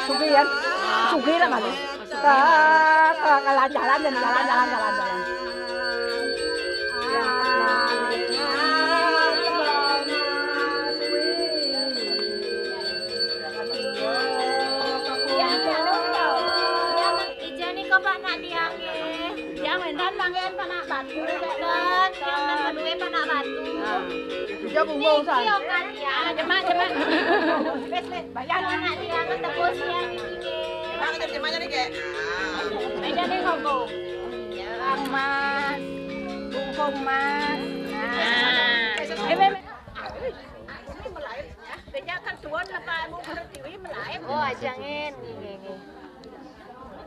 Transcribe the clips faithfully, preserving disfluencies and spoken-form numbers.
Sugih ya. Sugih lah malu. Ke, ke, ke jalan, jalan, jalan, jalan, jalan, jalan. Ijani kok Pak nak tiang nggih. Tiang wénten mangkin panak batu, wénten. Tiang wénten duwe panak batu. Ija bumbung san. Iya kan ya, jemak, jemak. Wis, wis, bayar. Panak tiang tebus ya niki. Jemak, jemak niki. Meja nih kok. Emas. Bungkung emas. Nah. Eh, eh, eh. Beja kan tuan apa mau bener tiwi melayu. Oh, ajangin. Nggih, nggih, nggih.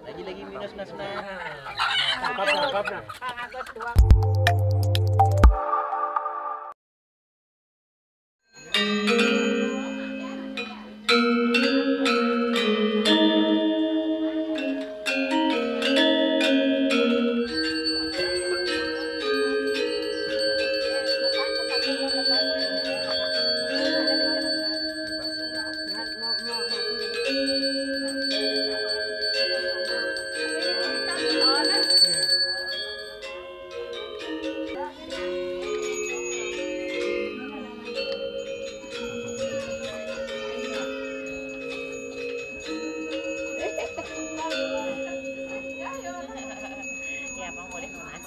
Lagi-lagi minus nas nah. Kapna, kapna. Kang Agus doang. Ya, Bang, boleh, Mas.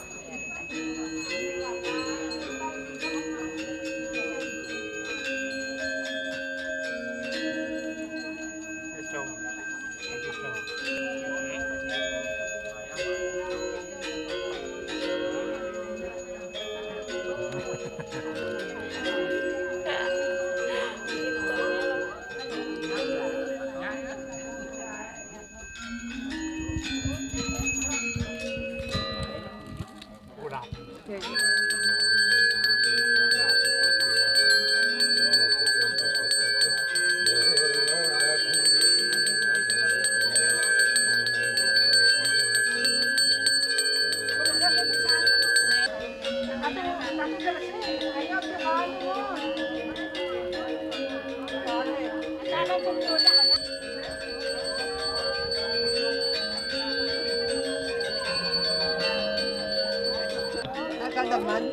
Akal daman.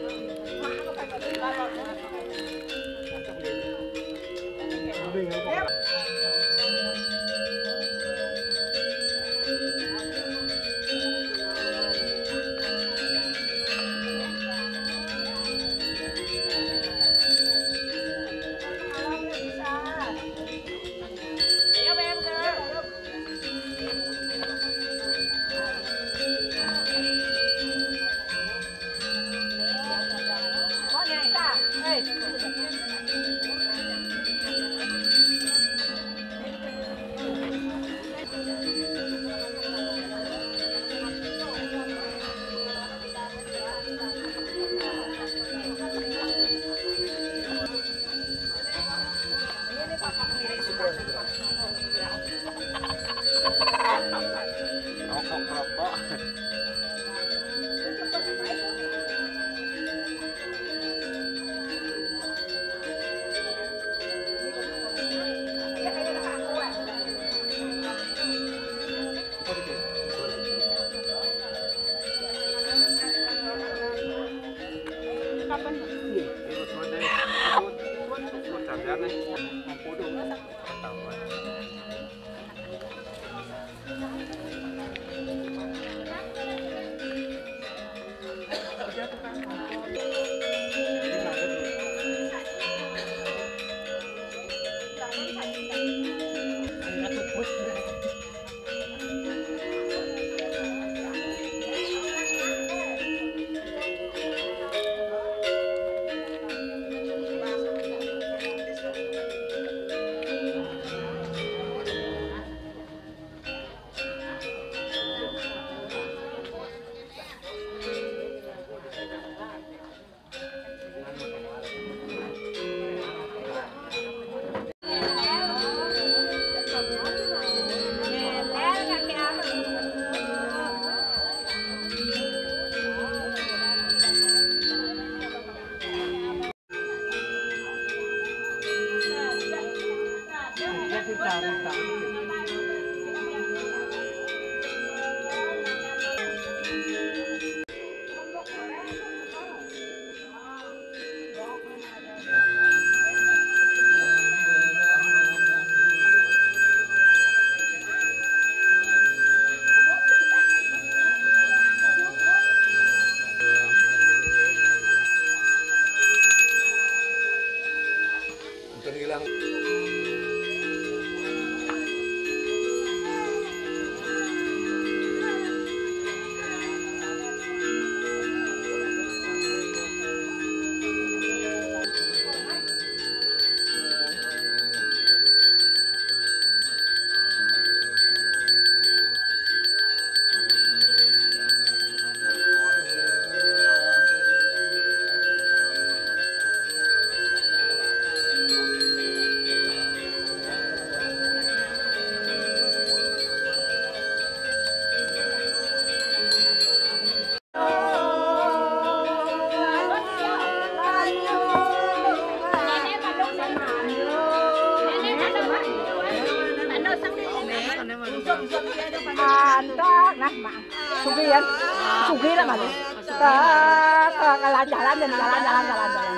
Antak nah, Mak. Sugih ya. Sugih lah, Mak. Ke, ke, ke jalan, jalan, jalan, jalan, jalan.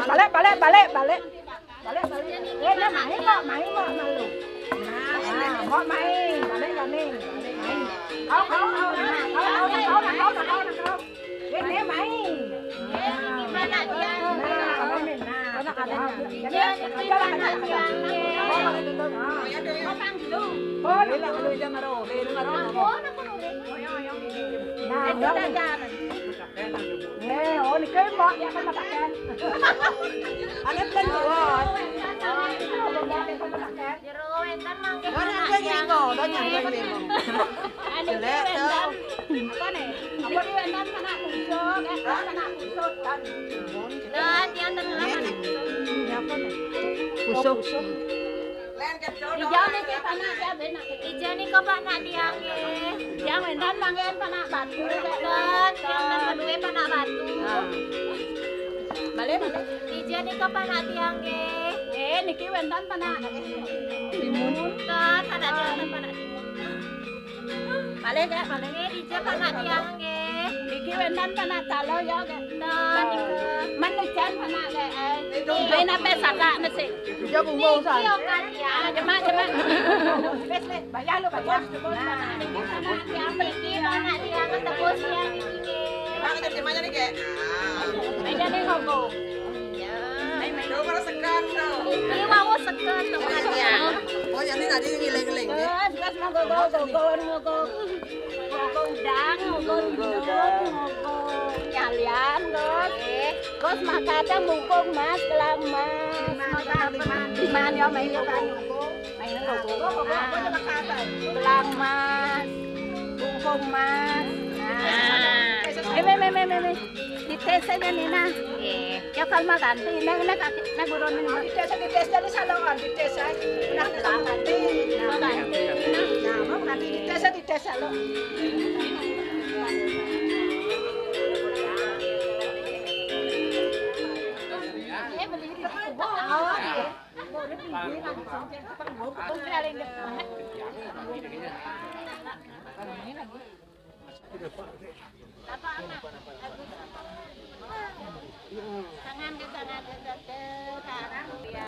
Balik, balik, balik, balik. Balik, balik. Eh, nah, main kok, main kok, malu. Nah, kok main, balik kami, balik main. Kau, kau, kau, nah, kau, kau, nah, kau, nah, kau, nah, kau, nah, kau. Eh, dia main. Nah, main, nah. Kau nak ada, nah. Jadi, coba lah, kau nak ada. Oh, gitu. Nah. Oh, nak dulu. Nah, itu dah jalan. Eh, oh, ni kau mak, dia akan makan. Ada plan buat. Jero wénten mangke. Dah nyampe lima, dah nyampe lima. Anu, jelek wénten. Apa nih? Apa nih wénten panak kusuk? Eh, panak kusuk kan. Nah, tiang tengah panak kusuk. Siapa nih? Kusuk. Ija niki panak ya, benak. Ija nika panak tiang nggih. Tiang wénten mangke panak batu. Wénten, tiang wénten kedue panak batu. Balik, balik. Ija nika panak tiang nggih. Eh, niki wénten panak timun. Kan, panak tiang wénten panak timun. Balik, Kak, balik. Nggih, ija panak tiang nggih. Niki wénten panak talo ya, Kak. Kan. Man ujan panak, Kak. Eh, ben ape sakak mesti. Ija bumbung san. Iya, Kak, ya. Jemak, jemak. Wes, wes, bayar lu, bayar. Nah, niki panak tiang niki, panak tiang tebus ya niki nggih. Mak, jemanya nih, Kak. Meja nih, ngomong. Ya. Coba sekan, no. Ini mau sekan, no. Oh, jadi tadi ngiling-ngiling, ya? Gas, gas, mau gogo, gogo, gogo. Gogo udang, gogo udang, gogo nyalian, Gus. Gus, makate mungkung, Mas, gelang Mas. Liman, ya, main kan. Main gogo. Gelang Mas, mungkung Mas. Nah. Eh, me, me, me, me, me. Ditese niki, nah. Nggih. Ya, kalau mau ganti, nek, nek, nek buron ini. Ditese, ditese di salon, ditese. Nah, mau ganti. Mau ganti. Nah, mau ganti, ditese, ditese lo. Eh, beli di. Oh, iya. Tangan ke sana, ke sana, ke sana. Ya.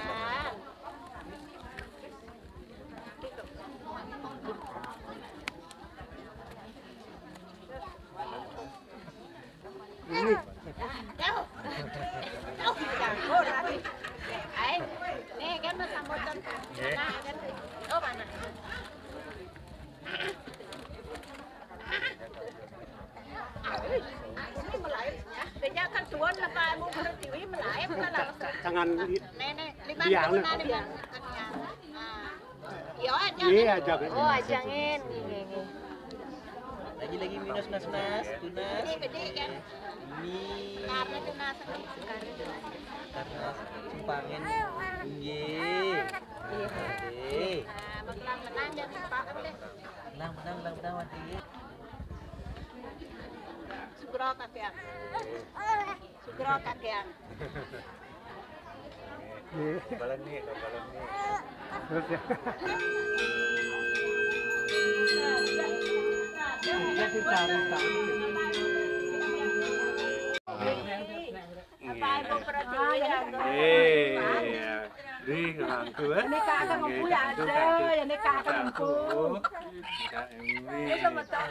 Ini. Jauh. Jauh. Ayo. Nih, kan mau sambutan. Mana, kan? Oh, mana? Ini melayu, ya. Beda kan tuan apa mau ngerti, ini melayu kan langsung. Jangan di- Nenek, lima Iya, tahun benar. Ada, ya. Ah. Iya, aja. Iya, aja. Oh, aja ngene, ngene. Lagi-lagi minus nas-nas, tunas. Ini gede kan? Ini. Karena tunas, karena tunas. Karena sumpangan. Nggih. Iya. Nggih. Nah, menang-menang jangan lupa deh. Menang, menang, menang, menang, Wati. Sugro kakean. Sugro kakean. Nggih. Balan nih, balan nih. Terus ya. Iya. Di rangku, eh? Ini kakak aku ya ada, ya ini kakak aku. Kakak ini. Ini sama tak.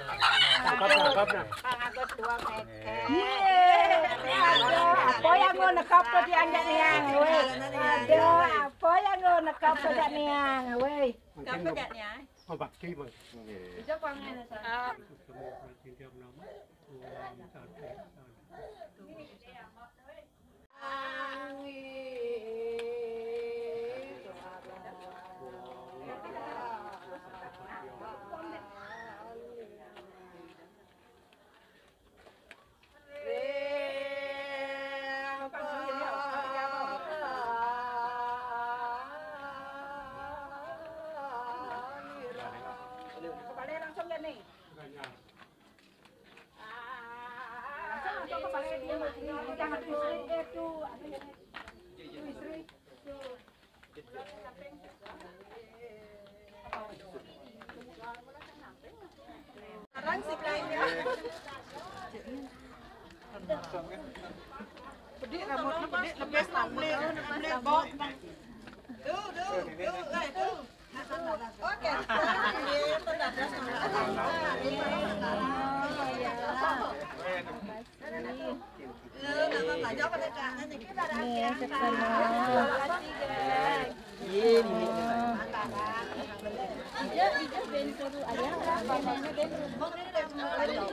Kakak, kakak, nah. Kang Agus dua meter. Iya. Ada. Apa yang Nekap to di anjak niang, weh. Aduh, apa yang lo nekap to jak niang, weh? Nekap to jak niang. Oh, bakti, Mas. Nggih. Ijo kok ngene, San. Ketemu Pak Sintiom nama. Om Santi. Kembali langsung ya nih. Langsung ke kepala dia, Mak. Ini jangan tuh istri, eh, tuh, ada yang tuh istri. Tuh. Sekarang sih kayaknya. Pedik rambutnya, pedik, lepas rambut, lepas rambut. Tuh, tuh, tuh, eh, tuh. Oke. Nih, sukses semua. Ijo, ijo, ben suruh ayah, ben ini, ben suruh.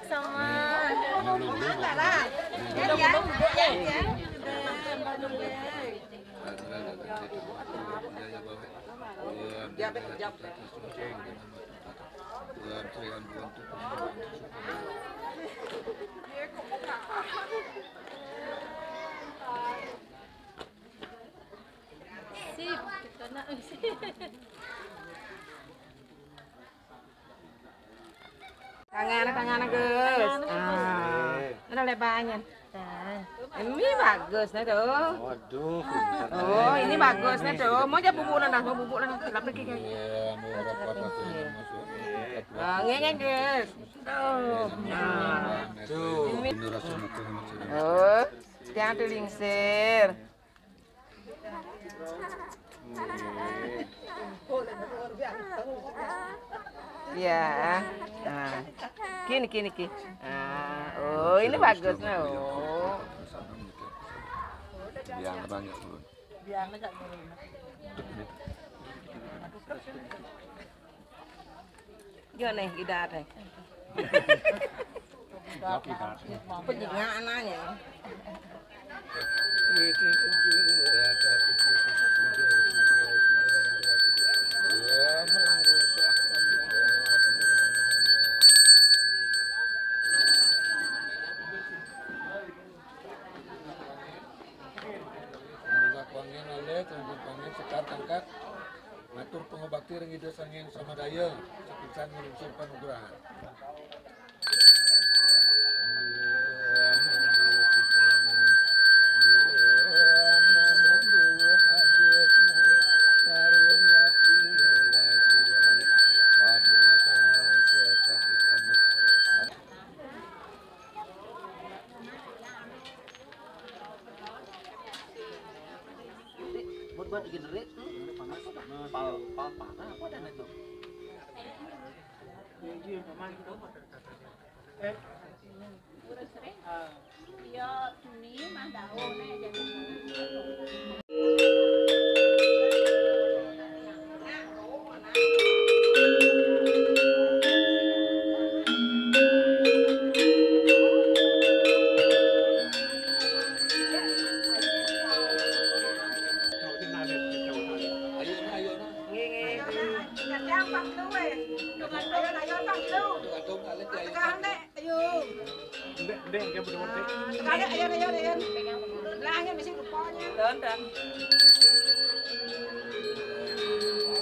Sama. Sip, kita nak. Tangan, tangan, Gus. Ah. Ada lebarnya. Nah. Ini bagus nih tuh. Waduh, pintar. Oh, ini bagus nih tuh. Mau aja bubuk lah, mau bubuk lah. Lapik ke. Iya, mau rapat-rapat masuk. Ah, ngene, Gus. Tuh. Nah. Tuh. Ini rasa muka macam. Oh, yang tuh lingsir. Ya. Nah. Kini, kini, kini. Ah, oh, ini bagus nah. Oh. Biar banyak turun. Yo nih, idat nih. Penjingan anaknya. Mula kuangin oleh, tunggu kuangin sekar tangkat. Matur pangabakti ring Ida Sang Hyang Samadaya, sapisan nglungsur panugrahan. Buat, buat bikin rit tuh, panas, pal, pal, panas, apa dan itu? Iya, Juni mah daun, eh, jadi. Ayo. Ndek, ndek, dia berdua, ndek. Ayo, ayo, ayo, ayo. Belakangnya mesti lupanya. Don, don.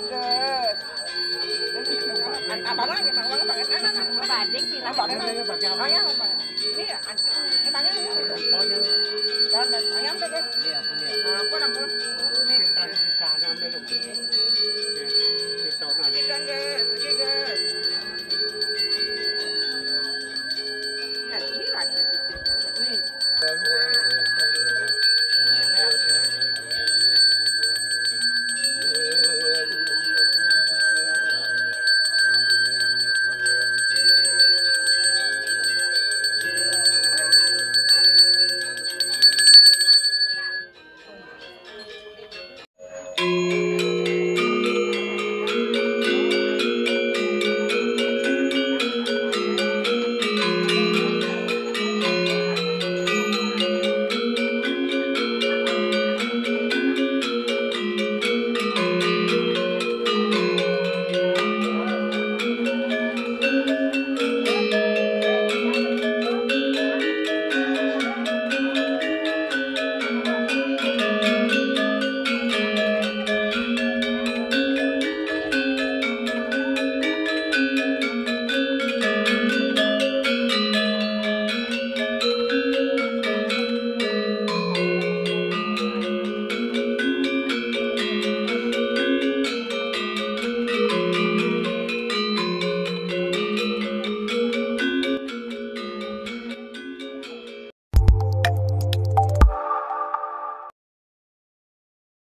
Gus. Apa lagi, Bang? Bang, Bang, Bang, Bang. Bading sih, Bang. Bang, Bang, Bang. Ini ya, ancur. Eh, Bang, ya,